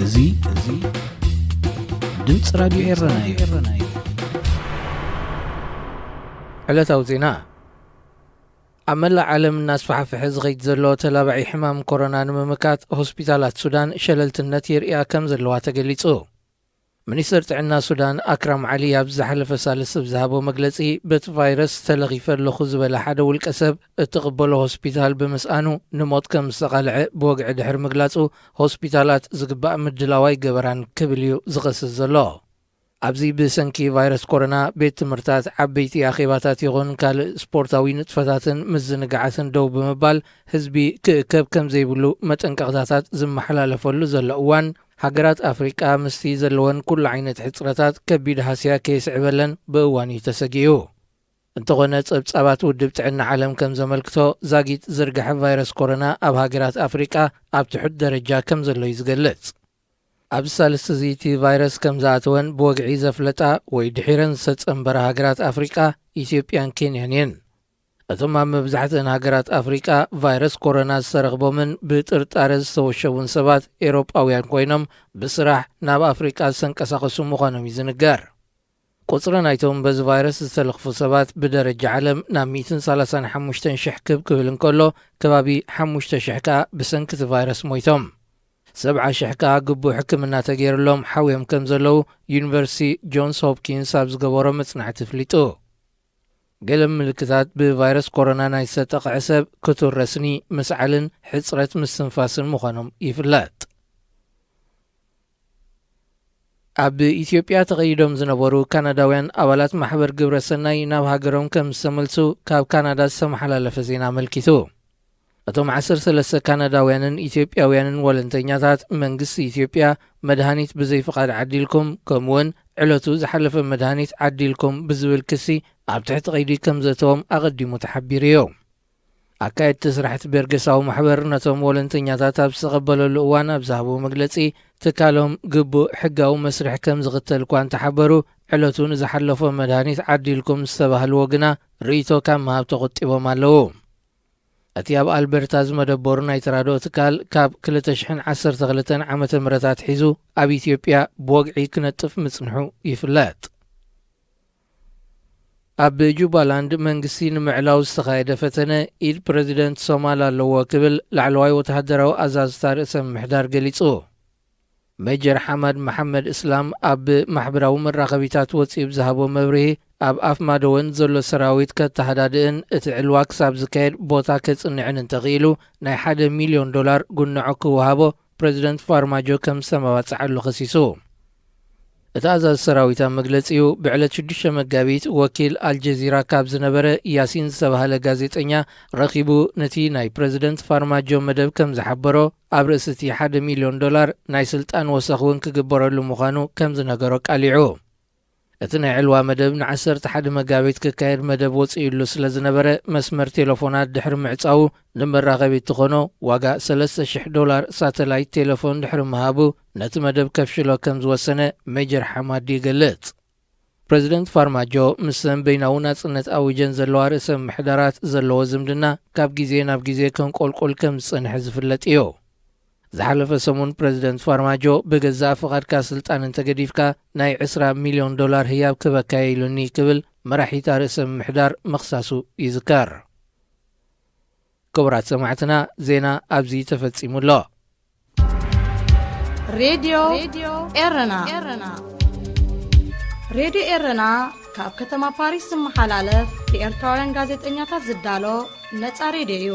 እዚ እዚ ድምፂ ራዲዮ ኤረና እዩ። ዕለታዊ ዜና። ኣብ መላእ ዓለም እናስፋሕፍሐ ዝኸይድ ዘሎ ተላባዒ ሕማም ኮሮና ንምምካት ሆስፒታላት ሱዳን ሸለልትነት የርእያ ከም ዘለዋ ተገሊጹ። ሚኒስተር ጥዕና ሱዳን ኣክራም ዓሊ ኣብ ዝሓለፈ ሳልስ ኣብ ዝሃቦ መግለጺ፣ በቲ ቫይረስ ተለኺፈ ኣለኹ ዝበለ ሓደ ውልቀ ሰብ እትቕበሎ ሆስፒታል ብምስኣኑ ንሞት ከም ዝተቓልዐ ብወግዒ ድሕሪ ምግላጹ፣ ሆስፒታላት ዝግባእ ምድላው ኣይገበራን ክብል እዩ ዝኸስስ ዘሎ። ኣብዚ ብሰንኪ ቫይረስ ኮሮና ቤት ትምህርታት፣ ዓበይቲ ኣኼባታት ይኹን ካልእ ስፖርታዊ ንጥፈታትን ምዝንጋዓትን ደው ብምባል ህዝቢ ክእከብ ከም ዘይብሉ መጠንቀቕታታት ዝመሓላለፈሉ ዘሎ እዋን፣ ሃገራት ኣፍሪቃ ምስቲ ዘለወን ኩሉ ዓይነት ሕጽረታት ከቢድ ሃስያ ከየስዕበለን ብእዋን እዩ ተሰጊኡ። እንተኾነ ጸብጻባት ውድብ ጥዕና ዓለም ከም ዘመልክቶ ዛጊት ዝርግሐ ቫይረስ ኮሮና ኣብ ሃገራት ኣፍሪቃ ኣብ ትሑት ደረጃ ከም ዘሎ እዩ ዝገልጽ። ኣብዚ ሳልስቲ እዚ እቲ ቫይረስ ከም ዝኣተወን ብወግዒ ዘፍለጣ ወይ ድሒረን ዝተጸንበራ ሃገራት ኣፍሪቃ ኢትዮጵያን ኬንያን እየን። እቶም ኣብ መብዛሕትአን ሃገራት ኣፍሪቃ ቫይረስ ኮሮና ዝተረኽቦምን ብጥርጣረ ዝተወሸቡን ሰባት ኤውሮጳውያን ኮይኖም ብስራሕ ናብ ኣፍሪቃ ዝተንቀሳቐሱ ምዃኖም እዩ ዝንገር። ቁጽሪ ናይቶም በዚ ቫይረስ ዝተለኽፉ ሰባት ብደረጃ ዓለም ናብ ሚእትን ሰላሳን ሓሙሽተን ሽሕ ክብ ክብል እንከሎ፣ ከባቢ ሓሙሽተ ሽሕ ከኣ ብሰንኪ እቲ ቫይረስ ሞይቶም። ሰብዓ ሽሕ ከኣ ግቡእ ሕክምና ተገይርሎም ሓውዮም ከም ዘለዉ ዩኒቨርሲቲ ጆንስ ሆፕኪንስ ኣብ ዝገበሮ መጽናዕቲ ኣፍሊጡ። ገለ ምልክታት ብቫይረስ ኮሮና ናይ ዝተጠቕዐ ሰብ ክቱር ረስኒ፣ ምስዓልን ሕጽረት ምስትንፋስን ምዃኖም ይፍለጥ። ኣብ ኢትዮጵያ ተቐይዶም ዝነበሩ ካናዳውያን ኣባላት ማሕበር ግብረ ሰናይ ናብ ሃገሮም ከም ዝተመልሱ ካብ ካናዳ ዝተመሓላለፈ ዜና ኣመልኪቱ። እቶም ዓሰርተ ሰለስተ ካናዳውያንን ኢትዮጵያውያንን ወለንተኛታት መንግስቲ ኢትዮጵያ መድሃኒት ብዘይፍቓድ ዓዲልኩም፣ ከምኡውን ዕለቱ ዝሓለፈ መድሃኒት ዓዲልኩም ብዝብል ክሲ ኣብ ትሕቲ ቀይዲ ከም ዘእተዎም ኣቐዲሙ ተሓቢሩ እዩ። ኣካየድቲ ስራሕቲ ቤርጌሳዊ ማሕበር ነቶም ወለንተኛታት ኣብ ዝተቐበለሉ እዋን ኣብ ዝሃብዎ መግለጺ፣ ትካሎም ግቡእ ሕጋዊ መስርሕ ከም ዝኽተል እኳ እንተሓበሩ፣ ዕለቱ ንዝሓለፎ መድሃኒት ዓዲልኩም ዝተባህልዎ ግና ርእይቶ ካብ ምሃብ ተቖጢቦም ኣለዉ። እቲ ኣብ ኣልበርታ ዝመደበሩ ናይ ተራድኦ ትካል ካብ ክልተ ሽሕን ዓሰርተ ክልተን ዓመተ ምህረት ኣትሒዙ ኣብ ኢትዮጵያ ብወግዒ ክነጥፍ ምጽንሑ ይፍለጥ። ኣብ ጁባላንድ መንግስቲ ንምዕላው ዝተኻየደ ፈተነ ኢድ ፕረዚደንት ሶማል ኣለዎ ክብል ላዕለዋይ ወተሃደራዊ ኣዛዝታ ርእሰ ምምሕዳር ገሊጹ። ሜጀር ሓማድ መሓመድ እስላም ኣብ ማሕበራዊ መራኸቢታት ወጺኡ ብዝሃቦ መብርሂ፣ ኣብ ኣፍ ማደወን ዘሎ ሰራዊት ከተሃዳድእን እቲ ዕልዋ ክሳብ ዝካየድ ቦታ ከጽንዕን እንተኽኢሉ ናይ ሓደ ሚልዮን ዶላር ጉንዖ ክወሃቦ ፕረዚደንት ፋርማጆ ከም ዝተመባጽዓሉ ከሲሱ። እቲ ኣዛዚ ሰራዊት ኣብ መግለጺኡ፣ ብዕለት ሽዱሽተ መጋቢት ወኪል ኣልጀዚራ ካብ ዝነበረ ያሲን ዝተባህለ ጋዜጠኛ ረኺቡ ነቲ ናይ ፕረዚደንት ፋርማጆ መደብ ከም ዝሓበሮ፣ ኣብ ርእሲ እቲ ሓደ ሚልዮን ዶላር ናይ ስልጣን ወሰኽ እውን ክግበረሉ ምዃኑ ከም ዝነገሮ ቃሊዑ። እቲ ናይ ዕልዋ መደብ ንዓሰርተ ሓደ መጋቢት ክካየድ መደብ ወጺኡሉ ስለ ዝነበረ፣ መስመር ቴሌፎናት ድሕሪ ምዕጻዉ፣ ንመራኸቢ እትኾኖ ዋጋ ሰለስተ ሽሕ ዶላር ሳተላይት ቴሌፎን ድሕሪ ምሃቡ፣ ነቲ መደብ ከፍሽሎ ከም ዝወሰነ ሜጀር ሓማዲ ይገልጽ። ፕረዚደንት ፋርማጆ ምስዘን በይናዊ ናጽነት ኣዊጀን ዘለዋ ርእሰ ምምሕዳራት ዘለዎ ዝምድና ካብ ግዜ ናብ ግዜ ከንቆልቁል ከም ዝጸንሐ ዝፍለጥ እዩ። ዝሓለፈ ሰሙን ፕረዚደንት ፋርማጆ፣ ብገዛእ ፍቓድካ ስልጣን እንተገዲፍካ ናይ ዕስራ ሚልዮን ዶላር ህያብ ክበካ እየ ኢሉኒ ክብል መራሒታ ርእሰ ምምሕዳር ምኽሳሱ ይዝከር። ክቡራት ሰማዕትና፣ ዜና ኣብዚ ተፈጺሙ ኣሎ። ሬድዮ ኤረና። ሬድዮ ኤረና ካብ ከተማ ፓሪስ ዝመሓላለፍ ብኤርትራውያን ጋዜጠኛታት ዝዳሎ ነጻ ሬድዮ እዩ።